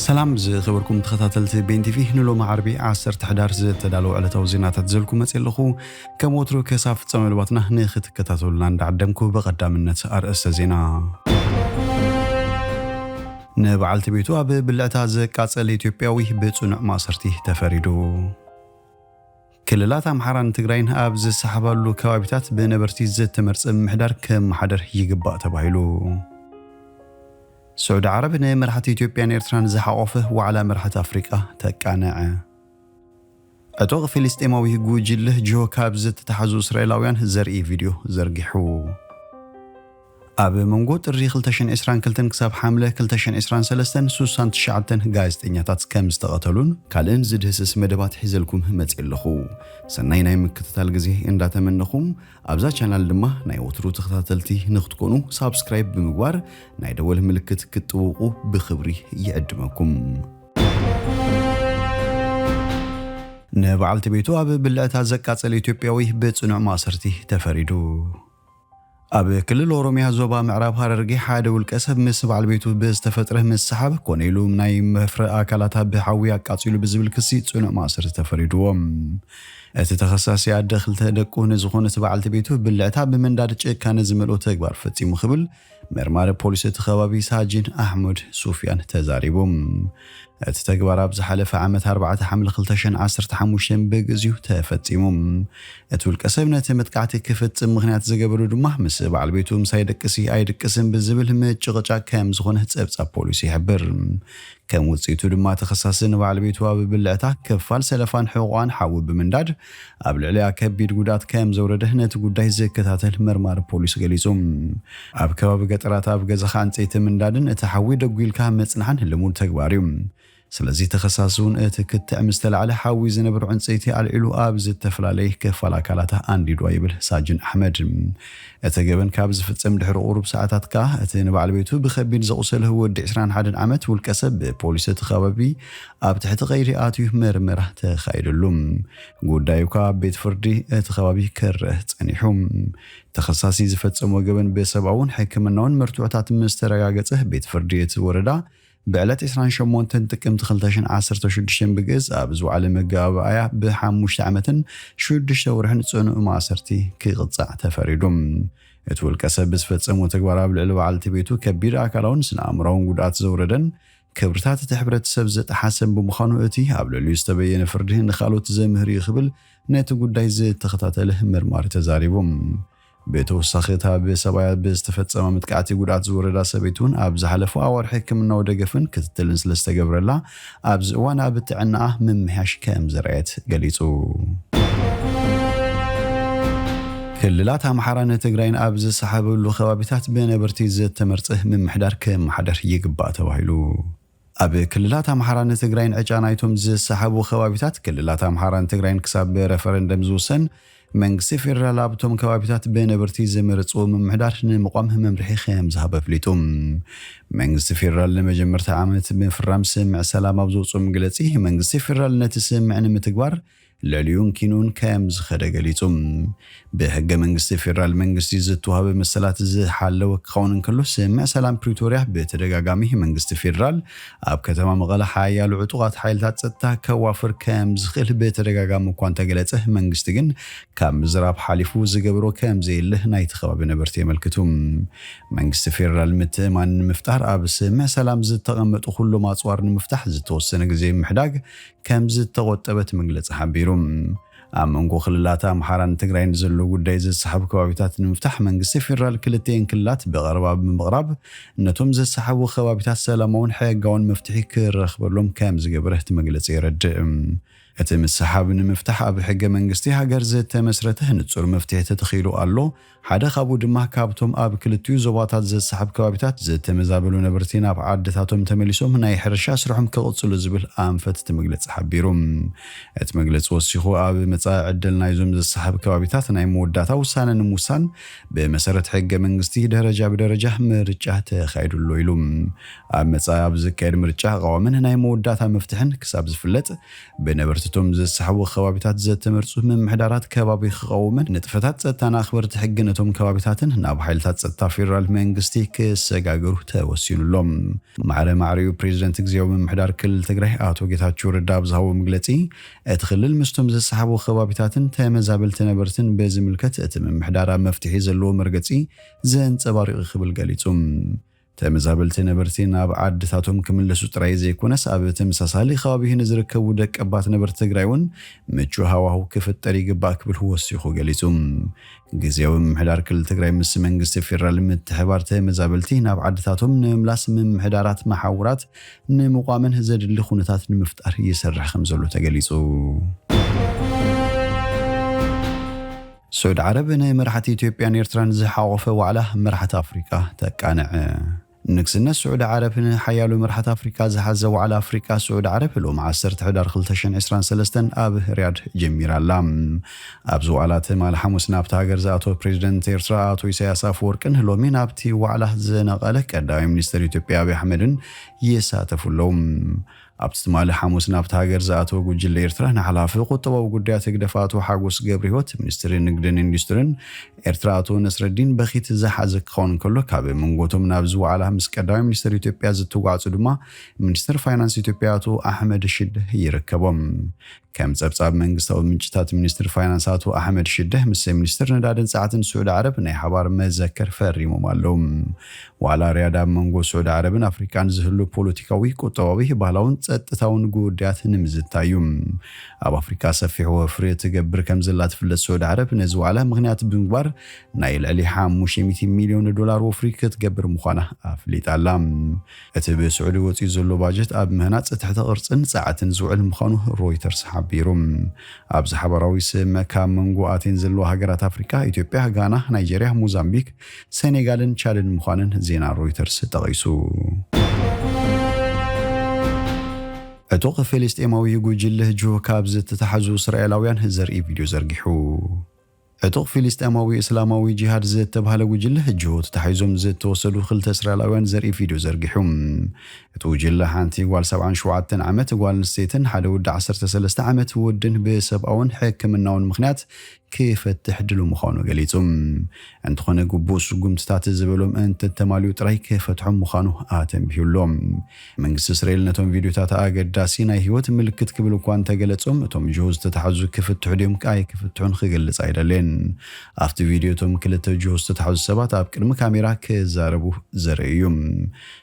ሰላም ዝኸበርኩም ተኸታተልቲ ቤን ቲቪ፣ ንሎሚ ዓርቢ ዓሰርተ ሕዳር ዝተዳለወ ዕለታዊ ዜናታት ዘልኩ መጽእ ኣለኹ። ከም ወትሩ ክሳብ ፍጻመ መደባትና ንኽትከታተሉና እንዳዓደምኩ ብቐዳምነት ኣርእስተ ዜና። ንበዓልቲ ቤቱ ኣብ ብልዕታ ዘቃጸለ ኢትዮጵያዊ ብጽኑዕ ማእሰርቲ ተፈሪዱ። ክልላት ኣምሓራን ትግራይን ኣብ ዝሰሓባሉ ከባቢታት ብነበርቲ ዝተመርጸ ምምሕዳር ከመሓደር ይግባእ ተባሂሉ። ስዑዲ ዓረብ ንመራሕቲ ኢትዮጵያን ኤርትራን ዝሓቖፈ ዋዕላ መራሕቲ ኣፍሪቃ ተቃንዐ። ዕጡቕ ፊልስጤማዊ ጉጅለ ጅሆ ካብ ዝተታሕዙ እስራኤላውያን ዘርኢ ቪድዮ ዘርጊሑ። ኣብ መንጎ ጥሪ ክልተ ሽሕን ዕስራን ክልተን ክሳብ ሓምለ ክልተ ሽሕን ዕስራን ሰለስተን ሱሳን ትሽዓተን ጋዜጠኛታት ከም ዝተቐተሉን ካልእን ዝድህስስ መደባት ሒዘልኩም መጽእ ኣለኹ። ሰናይ ናይ ምክትታል ግዜ እንዳተመነኹም፣ ኣብዛ ቻናል ድማ ናይ ወትሩ ተኸታተልቲ ንክትኮኑ ሳብስክራይብ ብምግባር ናይ ደወል ምልክት ክትጥውቑ ብኽብሪ ይዕድመኩም። ንበዓልቲ ቤቱ ኣብ ብልዕታ ዘቃጸለ ኢትዮጵያዊ ብጽኑዕ ማእሰርቲ ተፈሪዱ። ኣብ ክልል ኦሮሚያ ዞባ ምዕራብ ሃረርጌ ሓደ ውልቀ ሰብ ምስ በዓል ቤቱ ብዝተፈጥረ ምስሓብ ኮነ ኢሉ ናይ መፍረ ኣካላታ ብሓዊ ኣቃጺሉ ብዝብል ክሲ ጽኑዕ ማእሰርቲ ተፈሪድዎም። እቲ ተኸሳሲ ኣደ ክልተ ደቁ ንዝኾነት በዓልቲ ቤቱ ብልዕታ ብምንዳድ ጭካነ ዝመልኦ ተግባር ፈጺሙ ክብል መርማሪ ፖሊስ እቲ ከባቢ ሳጅን ኣሕመድ ሱፍያን ተዛሪቡ። እቲ ተግባር ኣብ ዝሓለፈ ዓመት ኣርባዕተ ሓምለ ክልተ ሽሕን ዓሰርተ ሓሙሽተን ብግዚኡ ተፈጺሙ። እቲ ውልቀ ሰብ ነቲ መጥቃዕቲ ክፍጽም ምኽንያት ዝገበሩ ድማ ምስ በዓል ቤቱ ምሳይ ደቅሲ ኣይድቅስን ብዝብል ምጭቕጫቅ ከም ዝኾነ ጸብጻብ ፖሊስ ይሕብር። ከም ውጽኢቱ ድማ ተኸሳሲ ንበዓል ቤቱ ኣብ ብልዕታ ክፋል ሰለፋን ሕቖኣን ሓዊ ብምንዳድ ኣብ ልዕሊኣ ከቢድ ጉድኣት ከም ዘውረደ ነቲ ጉዳይ ዝከታተል መርማሪ ፖሊስ ገሊጹ። ኣብ ከባቢ ገጠራት ኣብ ገዛኻ ዕንጸይቲ ምንዳድን እቲ ሓዊ ደጒልካ ምጽናሕን ልሙድ ተግባር እዩ። ስለዚ ተኸሳሲ እውን እቲ ክትዕ ምስ ተላዕለ ሓዊ ዝነበሮ ዕንጸይቲ ኣልዒሉ ኣብ ዝተፈላለየ ክፋል ኣካላታ ኣንዲድዋ ይብል ሳጅን ኣሕመድ። እቲ ገበን ካብ ዝፍጸም ድሕሪ ቁሩብ ሰዓታት ከኣ እቲ ንበዓል ቤቱ ብኸቢድ ዘቑሰለ ወዲ ዕስራን ሓደን ዓመት ውልቀ ሰብ ብፖሊስ እቲ ከባቢ ኣብ ትሕቲ ቀይዲ ኣትዩ መርመራ ተኻይደሉ። ጉዳዩ ከኣ ኣብ ቤት ፍርዲ እቲ ከባቢ ክረአ ጸኒሑ። ተኸሳሲ ዝፈጸሞ ገበን ብሰብኣውን ሕክምናውን መርትዖታት ምስ ተረጋገጸ ቤት ፍርዲ እቲ ወረዳ ብዕለት ዕስራን ሸሞንተን ጥቅምቲ ክልተ ሽሕን ዓሰርተ ሽዱሽተን ብግእዝ ኣብ ዝወዓለ መጋባእያ ብሓሙሽተ ዓመትን ሽዱሽተ ወርሕን ጽኑዕ ማእሰርቲ ክቕጻዕ ተፈሪዱ። እቲ ውልቀ ሰብ ብዝፈጸሞ ተግባር ኣብ ልዕሊ በዓልቲ ቤቱ ከቢድ ኣካላውን ስነ ኣእምራውን ጉድኣት ዘውረደን ክብርታት እቲ ሕብረተሰብ ዝጠሓሰን ብምዃኑ እቲ ኣብ ልዕሊኡ ዝተበየነ ፍርዲ ንኻልኦት ዘምህር እዩ ክብል ነቲ ጉዳይ ዝተኸታተለ መርማሪ ተዛሪቡ። ብተወሳኺ እታ ብሰብኣያ ብዝተፈጸመ መጥቃዕቲ ጉድኣት ዝወረዳ ሰበይቲ እውን ኣብ ዝሓለፉ ኣዋርሒ ሕክምናዊ ደገፍን ክትትልን ስለ ዝተገብረላ ኣብዚ እዋን ኣብ ጥዕናኣ ምምሕያሽ ከም ዘርኣየት ገሊጹ። ክልላት ኣምሓራን ትግራይን ኣብ ዝሰሓበሉ ከባቢታት ብነበርቲ ዝተመርጸ ምምሕዳር ክመሓደር ይግባእ ተባሂሉ። ኣብ ክልላት ኣምሓራን ትግራይን ዕጫ ናይቶም ዝሰሓቡ ከባቢታት ክልላት ኣምሓራን ትግራይን ክሳብ ብረፈረንደም ዝውሰን መንግስቲ ፌደራል ኣብቶም ከባቢታት ብነበርቲ ዝመረፅዎ ምምሕዳር ንምቋም መምርሒ ከም ዝሃበ ኣፍሊጡ። መንግስቲ ፌደራል ንመጀመርታ ዓመት ምፍራም ስምዕ ሰላም ኣብ ዘውፅኦ መግለፂ መንግስቲ ፌደራል ነቲ ስምዕ ንምትግባር ልዕሊኡን ኪኑን ከም ዝኸደ ገሊጹ። ብሕገ መንግስቲ ፌደራል መንግስቲ ዝተዋህበ መሰላት ዝሓለወ ክኸውን እንከሎ ስምዕ ሰላም ፕሪቶርያ ብተደጋጋሚ መንግስቲ ፌደራል ኣብ ከተማ መቐለ ሓያሎ ዕጡቓት ሓይልታት ጸጥታ ከዋፍር ከም ዝኽእል ብተደጋጋሚ እኳ እንተገለጸ መንግስቲ ግን ካብ ምዝራብ ሓሊፉ ዝገብሮ ከም ዘየለ ናይቲ ከባቢ ነበርቲ የመልክቱ። መንግስቲ ፌደራል ምትእማን ንምፍጣር ኣብ ስምዕ ሰላም ዝተቐመጡ ኩሎም ኣጽዋር ንምፍታሕ ዝተወሰነ ግዜ ምሕዳግ ከም ዝተቖጠበ እቲ መግለጺ ሓቢሩ። ኣብ መንጎ ክልላት ኣምሓራን ትግራይን ዘሎ ጉዳይ ዘሰሓቡ ከባቢታት ንምፍታሕ መንግስቲ ፌደራል ክልቲኤን ክልላት ብቐረባ ብምቕራብ ነቶም ዘሰሓቡ ከባቢታት ሰላማውን ሕጋውን መፍትሒ ክረኽበሎም ከም ዝገበረ እቲ መግለጺ የረድእ። እቲ ምስሓብ ንምፍታሕ ኣብ ሕገ መንግስቲ ሃገር ዝተመስረተ ንጹር መፍትሒ ተተኺሉ ኣሎ። ሓደ ካብኡ ድማ ካብቶም ኣብ ክልቲኡ ዞባታት ዘሰሓብ ከባቢታት ዝተመዛበሉ ነበርቲ ናብ ዓድታቶም ተመሊሶም ናይ ሕርሻ ስርሖም ክቕጽሉ ዝብል ኣንፈት እቲ መግለጺ ሓቢሩ። እቲ መግለጺ ወሲኹ ኣብ መጻኢ ዕድል ናይዞም ዘሰሓብ ከባቢታት ናይ መወዳእታ ውሳነ ንምውሳን ብመሰረት ሕገ መንግስቲ ደረጃ ብደረጃ ምርጫ ተኻይዱ ኣሎ ኢሉ። ኣብ መጻኢ ኣብ ዝካየድ ምርጫ ኣቃዋምን ናይ መወዳእታ መፍትሕን ክሳብ ዝፍለጥ ብነበርቲ እቶም ዝሰሓቡ ከባቢታት ዘተመርጹ ምምሕዳራት ከባቢ ክቐውምን ንጥፈታት ጸጥታን ኣኽበርቲ ሕጊ ነቶም ከባቢታትን ናብ ሓይልታት ጸጥታ ፌደራል መንግስቲ ክሰጋገሩ ተወሲኑሎም። ማዕረ ማዕሪኡ ፕሬዚደንት ግዜያዊ ምምሕዳር ክልል ትግራይ ኣቶ ጌታቸው ረዳ ኣብ ዝሃቦ መግለጺ፣ እቲ ክልል ምስቶም ዝሰሓቡ ከባቢታትን ተመዛበልቲ ነበርትን ብዝምልከት እቲ ምምሕዳር ኣብ መፍትሒ ዘለዎ መርገጺ ዘንጸባሪቑ ክብል ገሊጹ። ተመዛበልቲ ነበርቲ ናብ ዓድታቶም ክምለሱ ጥራይ ዘይኮነስ፣ ኣብ ተመሳሳሊ ከባቢ ንዝርከቡ ደቀባት ነበርቲ ትግራይ እውን ምቹእ ሃዋህው ክፍጠር ይግባእ ክብል ወሲኹ ገሊጹ። ግዜያዊ ምምሕዳር ክልል ትግራይ ምስ መንግስቲ ፌደራል ምትሕባር ተመዛበልቲ ናብ ዓድታቶም ንምምላስ ምምሕዳራት መሓውራት ንምቋምን ዘድሊ ኩነታት ንምፍጣር ይሰርሕ ከም ዘሎ ተገሊጹ። ስዑድ ዓረብ ንመራሕቲ ኢትዮጵያን ኤርትራን ዝሓቖፈ ዋዕላ መራሕቲ ኣፍሪቃ ተቃንዐ። ንግስነት ስዑድ ዓረብ ንሓያሎ መራሕቲ ኣፍሪቃ ዝሓዘ ዋዕላ ኣፍሪቃ ስዑድ ዓረብ ሎም ዓሰርተ ሕዳር ክልተ ሽሕን ዕስራን ሰለስተን ኣብ ሪያድ ጀሚራ ኣላ። ኣብዚ ዋዕላ ትማሊ ሓሙስ ናብቲ ሃገር ዝኣተወ ፕሬዚደንት ኤርትራ ኣቶ ኢሳያስ ኣፈወርቅን ሎሚ ናብቲ ዋዕላ ዝነቐለ ቀዳማይ ሚኒስትር ኢትዮጵያ ኣብይ ኣሕመድን ይሳተፉ ኣለዉ። ኣብቲ ትማሊ ሓሙስ ናብቲ ሃገር ዝኣተወ ጉጅለ ኤርትራ ንሓላፊ ቁጠባዊ ጉዳያት ህግደፍ ኣቶ ሓጎስ ገብረ ህይወት፣ ሚኒስትሪ ንግድን ኢንዱስትሪን፣ ኤርትራ ኣቶ ነስረዲን በኺት ዝሓዘ ክኸውን ከሎ፣ ካብ መንጎቶም ናብዚ ዋዕላ ምስ ቀዳማይ ሚኒስትር ኢትዮጵያ ዝተጓዕጹ ድማ ሚኒስትር ፋይናንስ ኢትዮጵያ ኣቶ ኣሕመድ ሽደህ ይርከቦም። ከም ጸብጻብ መንግስታዊ ምንጭታት፣ ሚኒስትር ፋይናንስ ኣቶ ኣሕመድ ሽደህ ምስ ሚኒስትር ነዳድን ጸዓትን ስዑዲ ዓረብ ናይ ሓባር መዘከር ፈሪሞም ኣለዉ። ዋላ ሪያድ ኣብ መንጎ ስዑዲ ዓረብን ኣፍሪቃን ዝህሉ ፖለቲካዊ፣ ቁጠባዊ፣ ባህላውን ጸጥታውን ጉዳያት ንምዝታይ እዩ። ኣብ ኣፍሪቃ ሰፊሕ ወፍሪ ትገብር ከም ዘላ ትፍለጥ ስዑዲ ዓረብ፣ ነዚ ዋዕላ ምኽንያት ብምግባር ናይ ልዕሊ ሓሙሽተ ሚእቲ ሚልዮን ዶላር ወፍሪ ክትገብር ምዃና ኣፍሊጣ ኣላ። እቲ ብስዑዲ ወጺኡ ዘሎ ባጀት ኣብ ምህናጽ ትሕተ ቅርጽን ጸዓትን ዝውዕል ምዃኑ ሮይተርስ ሓቢሩ። ኣብዚ ሓባራዊ ስምምዕ ካብ መንጎ ኣቴን ዘለዋ ሃገራት ኣፍሪቃ፣ ኢትዮጵያ፣ ጋና፣ ናይጄርያ፣ ሞዛምቢክ፣ ሴኔጋልን ቻድን ምዃነን ዜና ሮይተርስ ጠቒሱ። ዕጡቕ ፍልስጤማዊ ጉጅለ ጅሆ ካብ ዝተታሕዙ እስራኤላውያን ዘርኢ ቪድዮ ዘርጊሑ። ዕጡቕ ፍልስጤማዊ እስላማዊ ጂሃድ ዝተባህለ ጉጅለ ጅሆ ተታሒዞም ዝተወሰዱ ክልተ እስራኤላውያን ዘርኢ ቪድዮ ዘርጊሑ። እቲ ጉጅለ ሓንቲ ጓል ሰብዓን ሸውዓተን ዓመት ጓል ኣንስተይትን ሓደ ወዲ ዓሰርተ ሰለስተ ዓመት ወድን ብሰብኣውን ሕክምናውን ምኽንያት ክፈትሕ ድሉ ምዃኑ ገሊጹ። እንተኾነ ግቡእ ስጉምትታት ዝበሎም እንተተማልዩ ጥራይ ክፈትሖም ምዃኑ ኣተንቢሁ ኣሎ። መንግስቲ እስራኤል ነቶም ቪድዮታት ኣገዳሲ ናይ ህይወት ምልክት ክብል እኳ እንተገለጾም፣ እቶም ጅሆ ዝተታሕዙ ክፍትሑ ድዮም ኣይክፍትሑን ክገልጽ ኣይደለየን። ኣብቲ ቪድዮ እቶም ክልተ ጅሆ ዝተታሕዙ ሰባት ኣብ ቅድሚ ካሜራ ክዛረቡ ዘርኢ እዩ።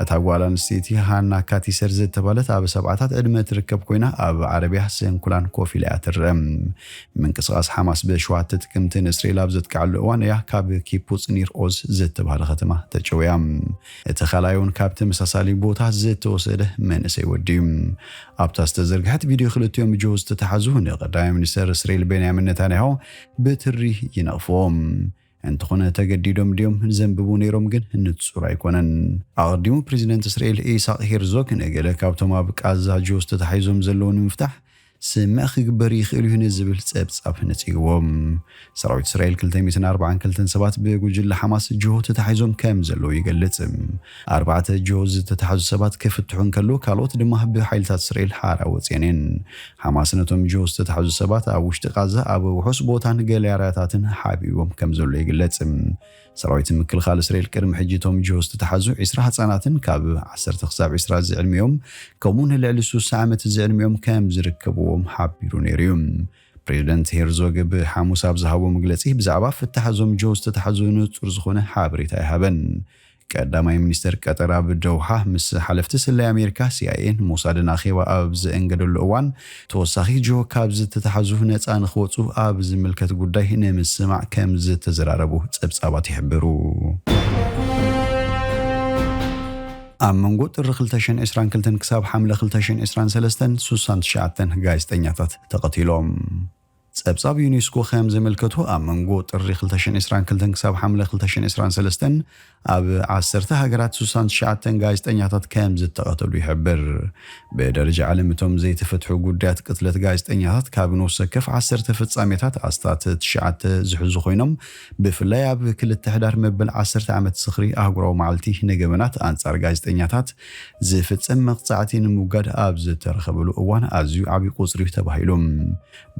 እታ ጓል ኣንስተይቲ ሃና ካቲሰር ዝተባህለት ኣብ ሰብዓታት ዕድመ ትርከብ ኮይና፣ ኣብ ዓረብያ ስንኩላን ኮፍ ኢላ እያ ትረአ። ምንቅስቓስ ሓማስ ብሸውዓተ ጥቅምቲ ንእስራኤል ኣብ ዘጥቅዓሉ እዋን እያ ካብ ኪቡጽ ኒር ኦዝ ዝተባህለ ከተማ ተጨውያ። እቲ ካልኣይ እውን ካብ ተመሳሳሊ ቦታ ዝተወሰደ መንእሰይ ወዲ እዩ። ኣብታ ዝተዘርግሐት ቪድዮ ክልቲኦም ጅሆ ዝተታሕዙ ንቀዳማይ ሚኒስተር እስራኤል ቤንያሚን ነታንያሁ ብትሪ ይነቕፍዎም። እንተኾነ ተገዲዶም ድዮም ዘንብቡ ነይሮም ግን ንጹር ኣይኮነን። ኣቐዲሙ ፕሬዚደንት እስራኤል ኢሳቅ ሄርዞግ ንገለ ካብቶም ኣብ ቃዛ ጅሆ ዝተታሒዞም ዘለዉ ንምፍታሕ ስምምዕ ክግበር ይኽእል እዩ ንዝብል ጸብጻብ ነጺግዎም። ሰራዊት እስራኤል ክልተ ሚእትን ኣርባዓን ክልተን ሰባት ብጉጅለ ሓማስ ጅሆ ተታሒዞም ከም ዘለዉ ይገልጽ። ኣርባዕተ ጅሆ ዝተታሕዙ ሰባት ክፍትሑ እንከለዉ፣ ካልኦት ድማ ብሓይልታት እስራኤል ሓራ ወጽየን እየን። ሓማስ ነቶም ጅሆ ዝተታሕዙ ሰባት ኣብ ውሽጢ ቃዛ ኣብ ውሑስ ቦታን ገለያርያታትን ሓቢቦም ከም ዘሎ ይግለጽ። ሰራዊት ምክልኻል እስራኤል ቅድሚ ሕጂ እቶም ጅሆ ዝተታሕዙ ዕስራ ህጻናትን ካብ ዓሰርተ ክሳብ ዕስራ ዝዕድሚኦም፣ ከምኡ ንልዕሊ ስሳ ዓመት ዝዕድሚኦም ከም ዝርከብዎም ሓቢሩ ነይሩ እዩ። ፕሬዚደንት ሄርዞግ ብሓሙስ ኣብ ዝሃቦ መግለጺ፣ ብዛዕባ ፍታሕ እዞም ጅሆ ዝተታሕዙ ንጹር ዝኾነ ሓበሬታ ኣይሃበን። ቀዳማይ ሚኒስተር ቀጠር ኣብ ደውሓ ምስ ሓለፍቲ ስለያ ኣሜሪካ፣ ሲኣይኤን ሞሳድን ኣኼባ ኣብ ዘእንገደሉ እዋን፣ ተወሳኺ ጅሆ ካብ ዝተታሕዙ ነጻ ንኽወጹ ኣብ ዝምልከት ጉዳይ ንምስማዕ ከም ዝተዘራረቡ ጸብጻባት ይሕብሩ። ኣብ መንጎ ጥሪ ክልተ ሽሕን ዕስራን ክልተን ክሳብ ሓምለ ክልተ ሽሕን ዕስራን ሰለስተን፣ ስሳን ትሽዓተን ጋዜጠኛታት ተቐቲሎም። ጸብጻብ ዩኔስኮ ከም ዘመልከቶ፣ ኣብ መንጎ ጥሪ ክልተ ሽሕን ዕስራን ክልተን ክሳብ ሓምለ ክልተ ሽሕን ዕስራን ሰለስተን ኣብ ዓሰርተ ሃገራት ስሳን ትሽዓተን ጋዜጠኛታት ከም ዝተቐተሉ ይሕብር። ብደረጃ ዓለም እቶም ዘይተፈትሑ ጉዳያት ቅትለት ጋዜጠኛታት ካብ ነፍሲ ወከፍ ዓሰርተ ፍጻሜታት ኣስታት ትሽዓተ ዝሕዙ ኮይኖም፣ ብፍላይ ኣብ ክልተ ሕዳር መበል ዓሰርተ ዓመት ዝኽሪ ኣህጉራዊ መዓልቲ ንገበናት ኣንጻር ጋዜጠኛታት ዝፍጸም መቕጻዕቲ ንምውጋድ ኣብ ዝተረኸበሉ እዋን ኣዝዩ ዓቢ ቁጽሪ እዩ ተባሂሉ።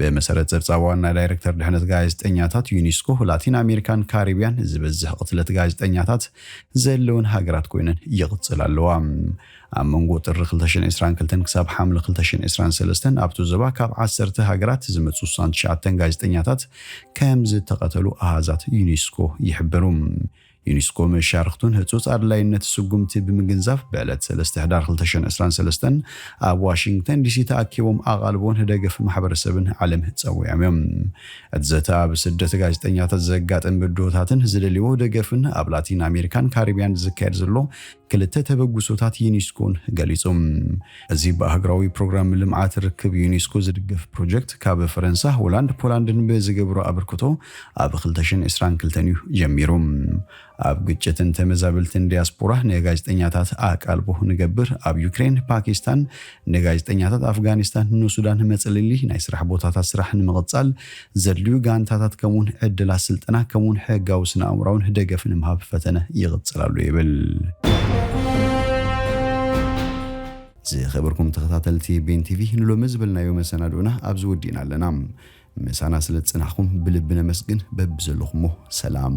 ብመሰረት ጸብጻብ ዋና ዳይሬክተር ድሕነት ጋዜጠኛታት ዩኒስኮ፣ ላቲን ኣሜሪካን ካሪብያን ዝበዝሕ ቅትለት ጋዜጠኛታት ዘለውን ሃገራት ኮይነን ይቕጽል ኣለዋ። ኣብ መንጎ ጥሪ ክልተ ሽሕን ዕስራን ክልተን ክሳብ ሓምለ ክልተ ሽሕን ዕስራን ሰለስተን ኣብቲ ዞባ ካብ ዓሰርተ ሃገራት ዝመጹ ስሳን ትሽዓተን ጋዜጠኛታት ከም ዝተቐተሉ ኣሃዛት ዩኒስኮ ይሕብሩ። ዩኒስኮ መሻርኽቱን ህጹጽ ኣድላይነት ስጉምቲ ብምግንዛብ፣ ብዕለት ሰለስተ ሕዳር ክልተ ሽሕን ዕስራን ሰለስተን ኣብ ዋሽንግተን ዲሲ ተኣኪቦም ኣቓልቦን ደገፍ ማሕበረሰብን ዓለም ጸዊዖም እዮም። እቲ ዘተ ኣብ ስደት ጋዜጠኛታት ዘጋጥም ብድሆታትን ዝደልይዎ ደገፍን ኣብ ላቲን ኣሜሪካን ካሪብያን ዝካየድ ዘሎ ክልተ ተበግሶታት ዩኒስኮን ገሊጹ። እዚ ብኣህጉራዊ ፕሮግራም ልምዓት ርክብ ዩኒስኮ ዝድገፍ ፕሮጀክት ካብ ፈረንሳ፣ ሆላንድ፣ ፖላንድን ብዝገብሮ ኣበርክቶ ኣብ ክልተ ሽሕን ዕስራን ክልተን እዩ ጀሚሩ። ኣብ ግጭትን ተመዛበልትን ዲያስፖራ ንጋዜጠኛታት ኣቃልቦ ንገብር። ኣብ ዩክሬን፣ ፓኪስታን ንጋዜጠኛታት፣ ኣፍጋኒስታን ንሱዳን መጽለሊ ናይ ስራሕ ቦታታት ስራሕ ንምቕጻል ዘድልዩ ጋንታታት ከምኡውን ዕድላት ስልጠና ከምኡውን ሕጋዊ ስነ ኣእምራውን ደገፍ ንምሃብ ፈተነ ይቕጽል ኣሎ ይብል። ዝኸበርኩም ተኸታተልቲ ቤን ቲቪ፣ ንሎሚ ዝበልናዮ መሰናድኦና ኣብዚ ወዲእና ኣለና። ምሳና ስለ ዝጸናሕኩም ብልቢ ነመስግን። በብዘለኹሞ ሰላም።